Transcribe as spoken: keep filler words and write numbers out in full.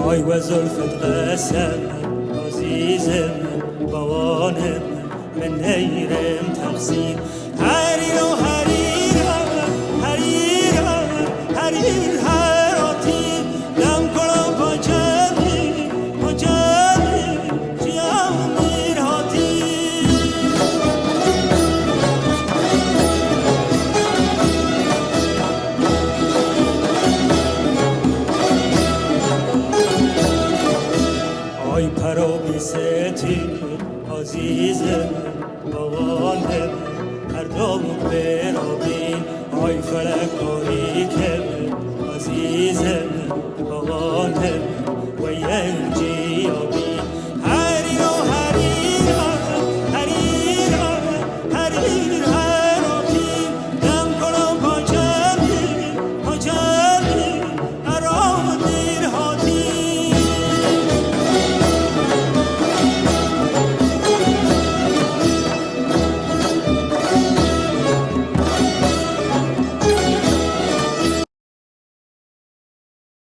Ay we zulfet qesem, azîzim, bawanim, min neyrim texsîr. Herîro, herîro, herîro, herîr heratî, dem kula bacemî, bacemî, çiya mîr hatî. Ay pera bîsetî, azîzim, bawanim, her dawuk bêrabî. Ay felek karîkim, azîzim, bawanim, we yek cî